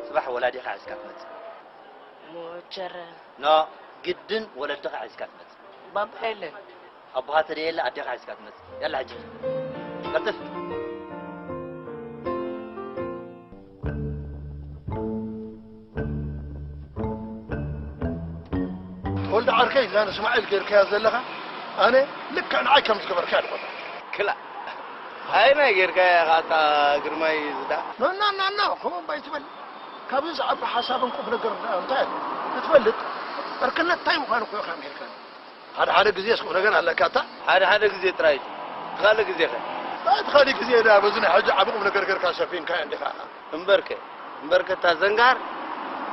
ጽባሕ ወላዲኻ ሒዝካ ትመጽእ። ሞቸረ። ኖ፣ ግድን ወለድኻ ሒዝካ ትመጽእ። ባባ የለን። ኣቦኻ ተደየለ ኣዴኻ ሒዝካ ትመጽእ። ያላ ሕጂ። ቀልጥፍ። ተወልደ ዓርከይ፣ እዛ ንእስማዒል ጌርካያ ዘለኻ፣ ኣነ ልክዕ ንዓይ ከም ዝገበርካያ ድኾታ። ክላ ኣይናይ ጌርካያ ኢኻ ኣታ ግርማይ ዝዳ። ኖ፣ ኖ፣ ኖ፣ ኖ፣ ከምኡ እምባ ኣይትበል። ካብዚ ዝዓቢ ሓሳብን ቁም ነገርን ደኣ እንታይ ኣሎ? ክትፈልጥ፣ ዕርክነት እንታይ ምዃኑ እኮ ኢኻ ኣምሂርካኒ። ሓደ ሓደ ግዜስ ቁም ነገር ኣለካ ኣታ። ሓደ ሓደ ግዜ ጥራይ ድዩ? እቲ ካልእ ግዜኸ? ኣይ፣ እቲ ካልእ ግዜ ደኣ በዚ ናይ ሕጂ ዓቢ ቁም ነገር ጌርካ ሸፊንካዮ እንዲኻ። እምበርከ እምበርከ እታ ዘንጋር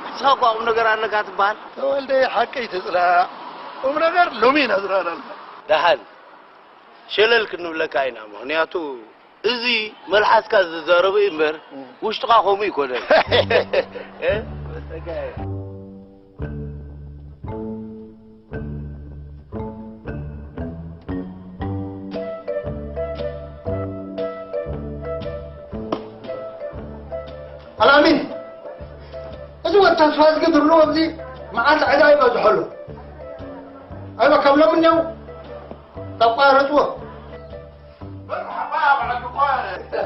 ንስኻ እኳ ቁም ነገር ኣለካ ትበሃል። ተወልደይ ሓቀይ ትጽላእ። ቁም ነገር ሎሚ ኢና ዝረኣና ኣለና። ደሓን ሸለል ክንብለካ ኢና። ምኽንያቱ እዚ መልሓስካ ዝዛረቦ እዩ እምበር ውሽጥኻ ከምኡ ኣይኮነን። እ? ኣልኣሚን፣ እዚ ወዲ ተስፋዝጊ ድርንዎ እዚ መዓልቲ ዕዳ ይበዝሖ ኣሎ። ኣይዋ ካብ ሎሚ እኒአው ተቋረፅዎ።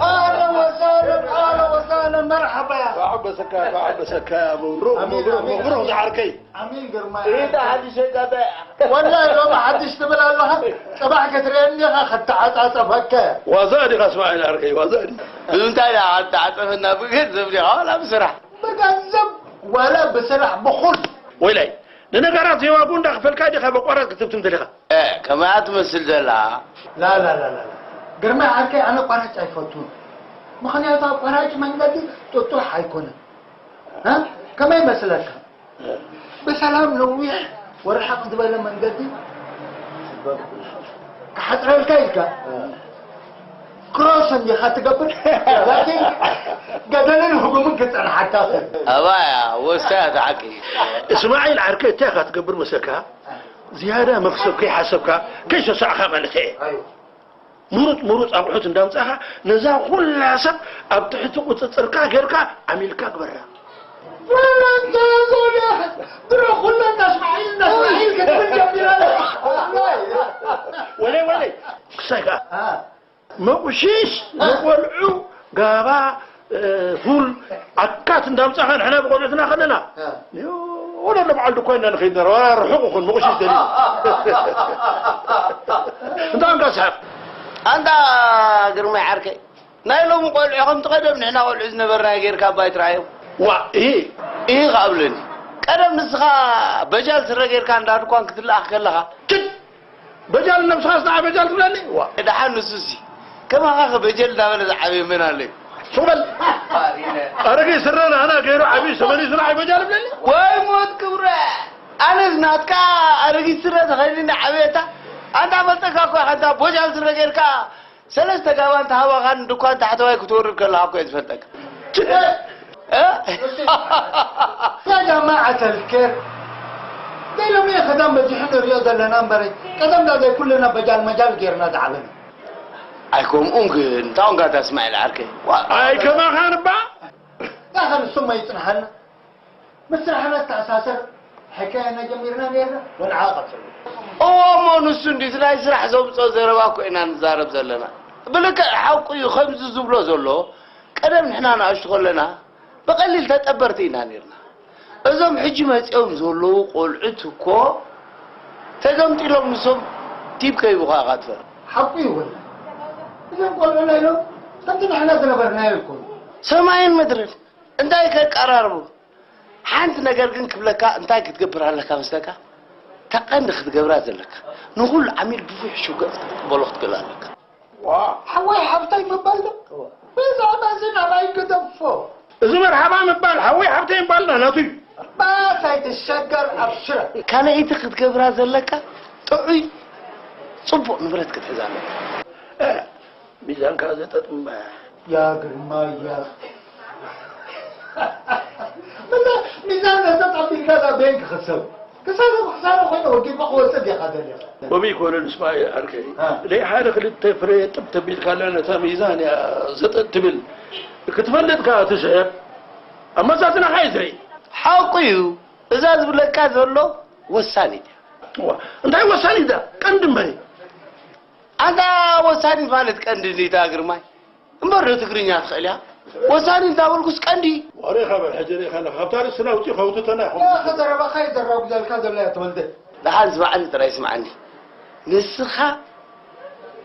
ኣህለን ወሳህለን ኣህለን ወሳህለን መርሓባ። ኣበሰካ ኣበሰካ ብሩኽ ኣሜን፣ ብሩኽ ኣሜን፣ ብሩኽ ኣሜን። ዝዓርከይ ኣሜን ግርማ። ኢዳ ሓድሽ ወይቃታ እያ። ወላሂ ሎሚ ሓድሽ ትብል ኣለኻ፣ ጽባሕ ክትርእየኒ ኢኻ ከተዓጻጸፈካ። ዋዛ ዲኻ እስማዒል ዓርከይ ዋዛ ድዩ? ብምንታይ ዳ ኣተዓጸፈና ብገንዘብ ዲኻ ዋላ ብስራሕ? ብገንዘብ ዋላ ብስራሕ ብኹሉ። ወይላይ ንነገራት ዜዋጉ እንዳኸፈልካ ዲኻ በቋራጽ ክትብትም ደሊኻ? እ፣ ከማያ ትመስል ዘላ። ላላላላላ ግርማይ ዓርከይ ኣነ ቋራጭ ኣይፈቱን። ምኽንያቱ ኣቋራጭ መንገዲ ጥጡሕ ኣይኮነን። እ? ከመይ ይመስለካ? ብሰላም ነዊሕ ወርሓቕ ዝበለ መንገዲ ክሓፅረልካ ኢልካ ክሮስ እንዲኻ ትገብር ላኪን ገደልን ህጉምን ክፀንሓካ ኽእል። ኣባያ ወስታ እያ ተሓቂ። እስማዒል ዓርከይ እንታይ ኢኻ ትገብር መሰልካ? ዝያዳ መኽሰብ ከይሓሰብካ ከይሰሳዕኻ ማለት እየ። ምሩፅ ምሩፅ ኣቑሑት እንዳምፃእኻ ነዛ ኩላ ሰብ ኣብ ትሕቲ ቁፅፅርካ ጌርካ ዓሚልካ ግበራ። ድሮ ኩለን ናስማዒል ናስማዒል ክትብል ጀሚራ። ወለይ ወለይ ክሳይ ከዓ መቑሽሽ ንቆልዑ ጋባ ፉል ዓካት እንዳምፃኻ ንሕና ብቆልዑትና ከለና ወደ በዓል ድኳ ኢና ንኸይድ ነረ ዋላ ርሑቕ ይኹን መቑሽሽ ደሊ እንታ እንካ ስሕቕ ኣንታ ግርማይ ዓርከይ ናይ ሎሚ ቆልዑ ከምቲ ቀደም ንሕና ቆልዑ ዝነበርናዮ ጌርካ እባ ኣይትረኣዮም። ዋእ እሂ እሂ ከኣ ብለኒ። ቀደም ንስኻ በጃል ስረ ጌርካ እንዳ ድኳን ክትለኣኽ ከለኻ። ችድ! በጃል ነብስኻስ ንዓ በጃል ትብለኒ? ዋእ። ደሓን ንሱሲ ከማኻኸ በጀል እንዳበለ ዝዓበየ መን ኣሎ እዩ? ሱቕ በል! ኣረጊት ስረ ናህና ገይሩ ዓብዩ ተመሊሱ ንዓይ በጃል ይብለኒ? ወይ ሞት ክብረ! ኣነስ ናትካ ኣረጊት ስረ ተኸዲነ ዓብየ እታ ኣንታ ፈልጠካ እኮ ኢኻ እንታ በጃል ስረ ጌርካ ሰለስተ ጋባን ተሃዋኻን ድኳን ታሕተዋይ ክትወርድ ከለኻ እኮ እየ ዝፈልጠካ። ያ ጃማዓት ኣልኬር ዘይሎሚ ኸዳም በዚሑ ንሪኦ ዘለና እምበረ ቀደም ዳ ዘይኩልና በጃል መጃል ጌርና ዝዓበና። ኣይ ከምኡን ግን እንታይ ኦንካ እታ እስማዒል ዓርከይ? ዋ። ኣይ ከማኻን እባ። ዳኸ ንሱም ኣይጽንሓልና። ምስ ስራሕና ዝተኣሳሰር ሕካየና ጀሚርና ነይርና ወንዓ ቀጽሉ። እወ እሞ ንሱ እንዲ እቲ ናይ ስራሕ ዘውፅኦ ዘረባ እኮ ኢና ንዛረብ ዘለና። ብልክዕ ሓቁ እዩ ከምዚ ዝብሎ ዘሎ ቀደም ንሕና ንኣሽቱ ከለና ብቐሊል ተጠበርቲ ኢና ነይርና። እዞም ሕጂ መፂኦም ዘለዉ ቆልዑት እኮ ተገምጢሎም ንሶም ቲብ ከይቡኻ ኢኻ ትፈርድ። ሓቁ እዩ ወላ እዞም ቆልዑ ናይ ሎም ከምቲ ንሕና ዝነበርናዮ ኣይኮኑ። ሰማይን ምድርን እንታይ ከቀራርቡ ሓንቲ ነገር ግን ክብለካ እንታይ ክትገብር ኣለካ መስለካ እታ ቀንዲ ክትገብራ ዘለካ ንኩሉ ዓሚል ብዙሕ ሽጉዕ ክትቅበሎ ክትክእል ኣለካ። ሓወይ ሓብተይ ምባል ዶ ብዛዕባ እዚ ናባይ ግደፎ። እዚ መርሓባ ምባል ሓወይ ሓብተይ ምባል ናቱ እዩ። ባስ ኣይትሸገር ኣብሽረ። ካልኣይቲ ክትገብራ ዘለካ ጥዑይ ፅቡቕ ንብረት ክትሕዝ ኣለካ። ሚዛንካ ዘጠጥማ። ያ ግርማይ ያ እዛ ሚዛን እዛ ኣቢልካ እዛ ቤንክ ክሰብ ክሳብ ክሳብ ኮይነ ወዲባ ክወፅእ ዲኻ ደሊኻ። ወቢ ይኮነ ንስማኤ ዓርከይ ናይ ሓደ ክልተ ፍረ ጥብ ተቢልካላ ነታ ሚዛን እያ ዘጠጥ ትብል ክትፈልጥ ከኣ ትስሕቕ። ኣመዛዝናኻ እዩ ዝርኢ። ሓቁ እዩ። እዛ ዝብለካ ዘሎ ወሳኒት እያ። እዋ፣ እንታይ ወሳኒት እያ? ቀንዲ እምበሪ። ኣንታ ወሳኒት ማለት ቀንዲ እንዲታ ግርማይ። እምበር ዶ ትግርኛ ትኽእል እያ? ወሳኒት እንዳበልኩስ ቀንዲ። ወሬኻ በል ሕጂ ርኢኻ ኣለኻ። ካብታ ርእስና ውፅእ ከውትተና ኢኹም። ያ፣ ከዘረባኻ ይዘራጉ ዘልካ ዘሎ እያ ተወልደ። ደሓን ስማዓኒ ጥራይ ስማዓኒ። ንስኻ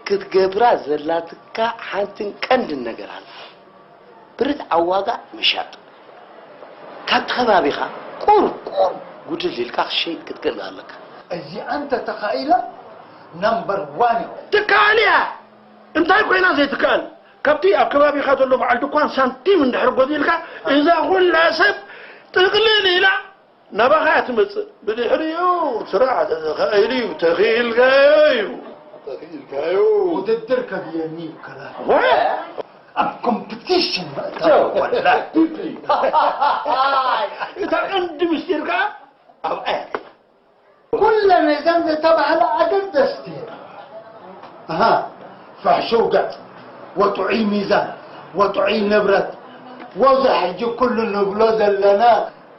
ክትገብራ ዘላትካ ሓንትን ቀንድን ነገር ኣላ። ብርትዓዊ ዋጋ ምሻጥ። ካብቲ ከባቢኻ ቁሩብ ቁሩብ ጉድል ኢልካ ክሸይጥ ክትክእል ኣለካ። እዚኣ እንተ ተኻኢላ ናምበር ዋን እያ። ትከኣል እያ። እንታይ ኮይና ዘይትከኣል? ካብቲ ኣብ ከባቢኻ ዘሎ በዓል ድኳን ሳንቲም እንድሕር ጎዲልካ፣ እዛ ኩላ ሰብ ጥቕልል ኢላ ናባኻ እያ ትመጽእ። ብድሕሪኡ ስራሕ ተተኻኢሉ እዩ፣ ተኽኢልካዮ እዩ። ተኽኢልካዮ። ውድድር ከድልየኒ እዩ ከላ። ወ- ኣብ ኮምፒቲሽን ምእታው ወላ። እታ ቀንዲ ምስጢር ከኣ ኣብኣ እያ። ኩለን እዘን ዝተባህላ ኣገደስቲ እየን። ኣሃ፣ ፍሕሹው ገጽ፣ ወጥዑይ ሚዛን፣ ወጥዑይ ንብረት፣ ወዚ ሕጂ ኩሉ ንብሎ ዘለና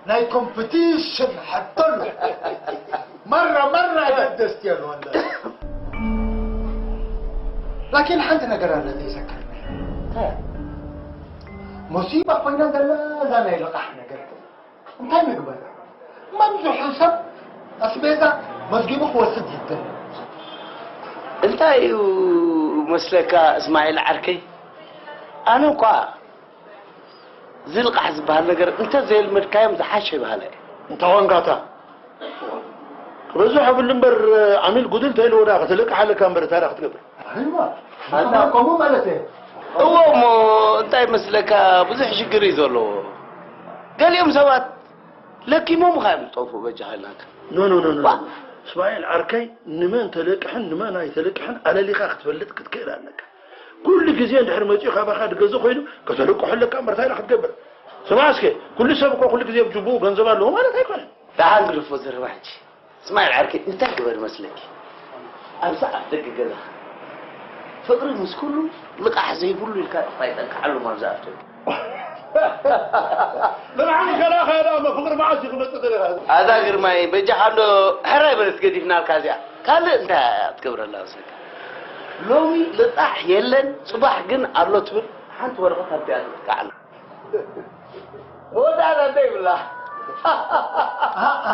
ናይ ኮምፒቲሽን ሕቶ ኣሎ። መራ መራ ኣገደስቲ እየን ወላ። ላኪን ሓንቲ ነገር ኣለ ዘይሰከርኒ። እንታይ? ሙሲባ ኮይና ዘላ እዛ ናይ ልቓሕ ነገር። እንታይ ንግበር? መብዝሑ ሰብ ኣስቤዛ መዝጊቡ ክወስድ ይደሊ። እንታይ እዩ መስለካ እስማኤል ዓርከይ? ኣነ እኳ ዝልቃሕ ዝበሃል ነገር እንተ ዘየልመድካዮም ዝሓሸ ይበሃለ። እንተ ኾንካታ ክበዝሕ የብሉ እምበር ዓሚል ጉድል ተይልዎ ዳ ክትልቃሕ ኣለካ እምበር እንታይ ዳ ክትገብር? ኣይዋ፣ ኣንታ ከምኡ ማለት እየ። እዎ እሞ እንታይ መስለካ ብዙሕ ሽግር እዩ ዘለዎ። ገሊኦም ሰባት ለኪሞም ኻዮም ዝጠፉ በጃ ሃላካ። ኖ ኖ ኖ ኖ። ዋ። እስማኤል ዓርከይ ንመን ተለቅሕን ንመን ኣይተለቅሕን ኣለሊኻ ክትፈልጥ ክትክእል ኣለካ። ኩሉ ግዜ እንድሕር መጺኡ ካባኻ ድገዝእ ኮይኑ ከተልቅሖ ኣለካ እምበር እንታይ ኢኻ ክትገብር? ስማዕ እስከ፣ ኩሉ ሰብ እኮ ኩሉ ግዜ ብጅቡኡ ገንዘብ ኣለዎ ማለት ኣይኮነን። ደሓን ግደፎ ዘረባ ሕጂ። እስማኤል ዓርከይ እንታይ ግበር መስለኪ? ኣብዚ ኣፍ ደገ ገዛ ፍቕሪ ምስ ኩሉ ልቓሕ ዘይብሉ ኢልካ ጥፋ ይጠንክዓሉ ኣብዚ ኣፍ ደገ። ልቓሕ ከላኻ ዳ ፍቕሪ መዓስ እዩ ክመጽእ ተለኻ? ኣታ ግርማይ በጃኻ እንዶ ሕራይ በለት ገዲፍናልካ እዚኣ። ካልእ እንታይ ክትገብረላ መስለካ? ሎሚ ልቓሕ የለን፣ ጽባሕ ግን ኣሎ ትብል ሓንቲ ወረቐት ኣብቲኣ ትጥቃዕ ኣላ። መወዳእታ እንታይ ይብላ? ኣኣ።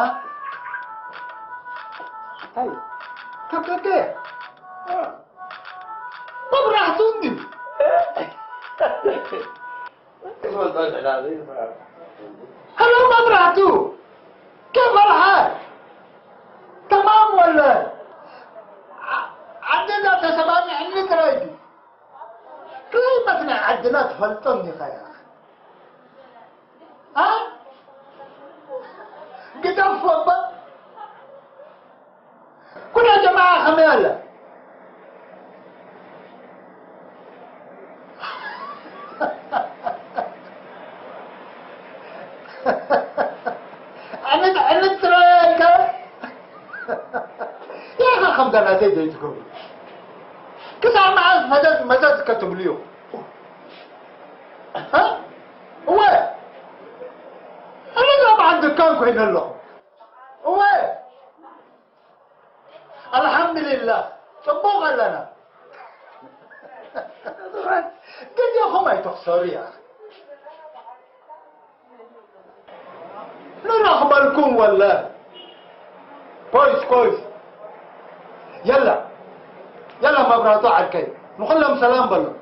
እንታይ? ከብከከ። መብራህቱ እንድዩ። ሄሎ መብራህቱ። ከይፈርሓ። ተማም ወለ። ዓ-፣ ዓድና ተሰማሚዕኒ ጥራይ እዩ። ክሊማት ናይ ዓድና ትፈልጦ እንዲኻ ኢኻ። ኣ? ግደፎ እባ። ኩላ ጀማዓ ከመይ ኣላ? ዕንት፣ ዕንት ትረየካ? ያኻ ከምዛ ናተይ ዘይትገብሩ። ክሳብ መዓስ ፈዘዝ መዘዝ ከትብልዩ? እ? እወ። ኣነ እዛ በዓል ድካን ኮይነ ኣለኹ። እወ። ኣልሓምዱሊላህ፣ ጽቡቕ ኣለና። ግዜኹም ኣይትኽሰሩ፣ ያ። ንረኽበልኩም፣ ወላሂ። ኮይስ፣ ኮይስ። የላ፣ የላ፣ መብራህቱ ዓርከይ፣ ንኹሎም ሰላም በሎም።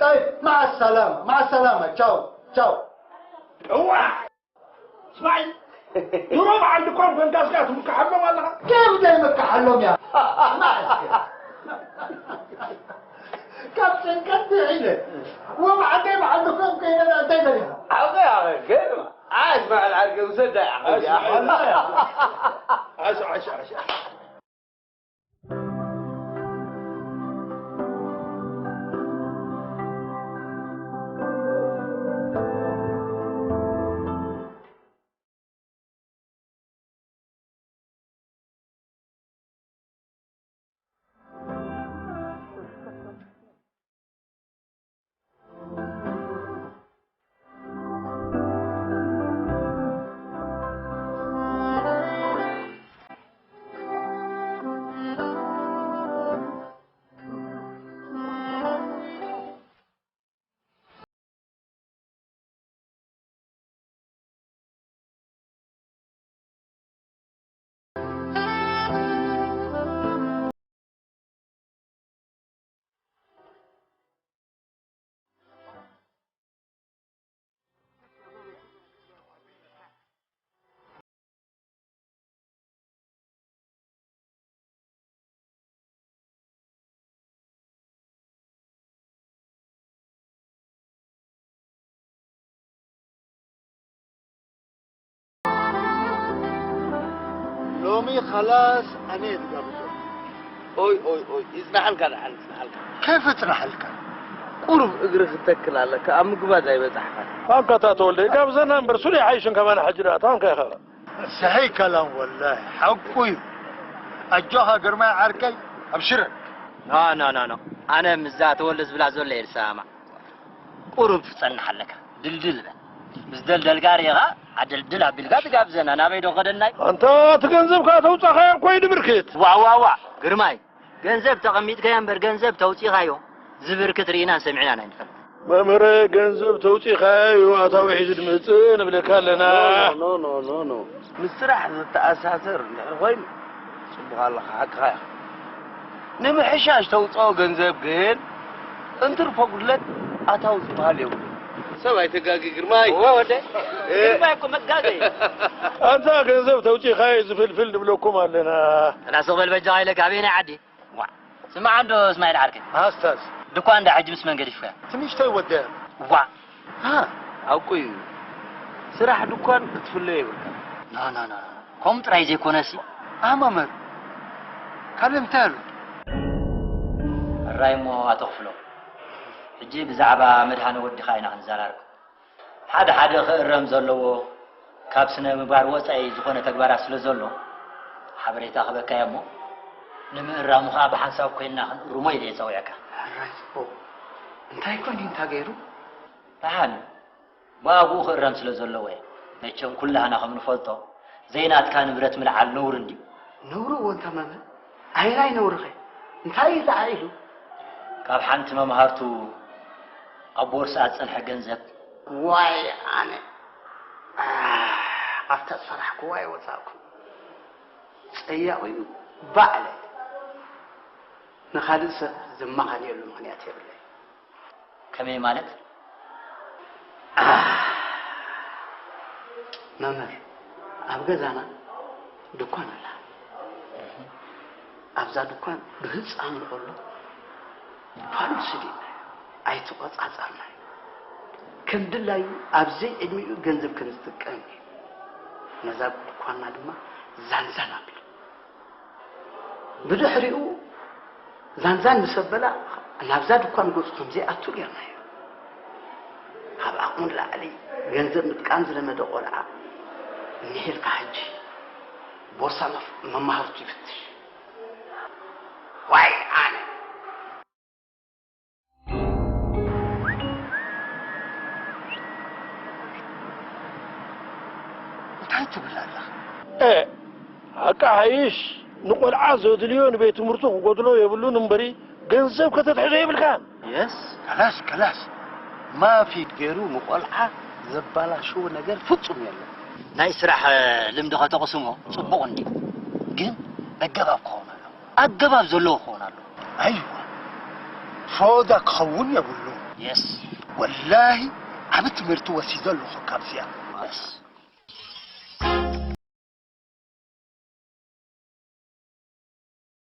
ጠይብ፣ መዓ ሰላማ፣ መዓ ሰላማ፣ ቻው፣ ቻው። እዋ! እስማዒል፣ ድሮ በዓል ድኳን ኮንካ እስካ ትምክሓሎም ኣለኻ? ከየፍ ዘይምክሓሎም እያ? ስማዕ እስከ። ካብ ጭንቀት ድሒነ፣ ወብዓተይ በዓል ድኳን ኮይነ እንታይ ደሊኻ? ሓውካ ኢኻ፣ ግን፣ ኣይ፣ እስማዒል ዓርከይ፣ ውሰዳ ኢኻ፣ እዚኣ። ኣሽ፣ ኣሽ፣ ኣሽ፣ ኣሽ። خلاص، أنا أتقبل. ኦይ ኦይ ኦይ፣ ይጽናሓልካ ደሓን፣ ይጽናሓልካ። كيف أتنحلك؟ ቁሩብ እግሪ ክትተክል ኣለካ፣ ኣብ ምግባዝ ኣይበጻሕካን። ኣንካታ ተወልደ፣ ጋብዘና እምበር፣ ሱር ይሓይሽን ከማን ሕጂ ደኣ፣ ታንካ ኢኻ። صحيح كلام والله، حقه. أجوها قرمي عركي، أبشر. ኖ ኖ ኖ ኖ፣ ኣነ ምስዛ ተወልደ ዝብላ ዘሎ እየ ዝሰማማዕ። ቁሩብ ትጸንሕ ኣለካ፣ ድልድል በል። ምስ ደልደልካ ርኢኻ፣ ዓደልድል ኣቢልካ ትጋብዘና፣ ናበይ ዶ ከደናይ? ኣንታ እቲ ገንዘብካ ተውጻኻዮ እኮ እዩ ድብርክት። ዋ ዋ ዋ፣ ግርማይ፣ ገንዘብ ተቐሚጥካዮ እምበር ገንዘብ ተውጺኻዮ ዝብርክት ርኢናን ሰሚዕናን ኣይንፈልጥ። መምህረ፣ ገንዘብ ተውጺኻዮ እዩ ኣታዊ ሒዙ ድመጽእ ንብለካ ኣለና። ኖ ኖ ኖ ኖ፣ ምስ ስራሕ ዝተኣሳሰር እንድሕር ኮይኑ ጽቡቕ ኣለኻ፣ ሓቅኻ ኢኻ። ንምሕሻሽ ተውፅኦ ገንዘብ ግን እንትርፎ ጉድለት ኣታዊ ዝበሃል የብሉ። ሰብ ኣይተጋጊ ግርማይ። እወ ወደ ግርማይ እኮ መጋገ እዩ። ኣንታ ገንዘብ ተውጺኻዮ ዝፍልፍል ንብለኩም ኣለና። ላስቕ በል በጃ ኢለካ ኣበየናይ ዓዲ? ዋ፣ ስማዕ እንዶ እስማኤል ዓርከይ፣ أستاذ، ድኳን እንዳ ሕጂ ምስ መን ገዲፍካያ? ትንሽ ተይወደ ዋ፣ ها ሓቁ እዩ፣ ስራሕ ድኳን ክትፍለዮ የብልካ። ኖ ኖ ኖ ኖ፣ ከምኡ ጥራይ ዘይኮነሲ أمامر كلمتها له. ሕራይ እሞ ኣቶ ክፍሎ፣ ሕጂ ብዛዕባ መድሃነ ወድኻ ኢና ክንዘራረብ። ሓደ ሓደ ክእረም ዘለዎ ካብ ስነ ምግባር ወፃኢ ዝኾነ ተግባራት ስለ ዘሎ ሓበሬታ ክበካ እየ እሞ ንምእራሙ ከዓ ብሓንሳብ ኮይንና ክንእርሞ ኢለ እየ ፀዊዐካ። ሕራይ ፅቡቕ። እንታይ ኮይኑ እንታይ ገይሩ? ደሓን ብኣግኡ ክእረም ስለ ዘለዎ እየ። መቸም ኩላህና ከም ንፈልጦ ዘይናትካ ንብረት ምልዓል ነውሪ እንድዩ። ነውሪ እዎ እንታ መምህር፣ ኣየናይ ነውሪ ኸ? እንታይ እዩ ለዓዒሉ? ካብ ሓንቲ መምሃርቱ ኣብ ቦርስኣ ዝፀንሐ ገንዘብ። ዋይ ኣነ፣ ኣህ፣ ኣብታ ዝፈራሕክዋ ኣይወፃእኩን። ፀያቒኡ ባዕለ። ንኻልእ ሰብ ዘማኻንየሉ ምኽንያት የብለይ። ከመይ ማለት? መምህር፣ ኣብ ገዛና ድኳን ኣላ። ኣብዛ ድኳን ብህፃኑ ከሎ ፋሉል ስዲድናዮ፣ ኣይተቖፃፀርናዮ። ከም ድላዩ ኣብ ዘይዕድሚኡ ገንዘብ ከም ዝጥቀም እዩ። ነዛ ድኳንና ድማ ዛንዛን ኣቢሉ። ብድሕሪኡ ዛንዛን ምስ ኣበላ ናብዛ ድኳን ገፁ ከም ዘይኣቱ ጌርናዮ። ካብ ዓቕሙ ንላዕሊ ገንዘብ ምጥቃም ዝለመደ ቆልዓ እኒሄልካ ሕጂ ቦርሳ መፍ- መማህርቱ ይፍትሽ። ዋይ ኣነ! እንታይ ትብል ኣለኻ? እ፣ ሓቃ ሓይሽ ንቆልዓ ዘድልዮ ንቤት ትምህርቱ ክጎድሎ የብሉን እምበሪ ገንዘብ ከተትሕዞ የብልካን። የስ ከላስ ከላስ ማፊ ገይሩ ንቆልዓ ዘባላሽዎ ነገር ፍጹም የለን። ናይ ስራሕ ልምዲ ከተቕስሞ ጽቡቕ እንዲ ግን በገባብ ክኸውን ኣሎ፣ ኣገባብ ዘለዎ ክኸውን ኣሎ። ኣይዋ ፎዳ ክኸውን የብሉ። የስ ወላሂ ዓብ ትምህርቲ ወሲደ ኣለኹ ካብዚኣ። የስ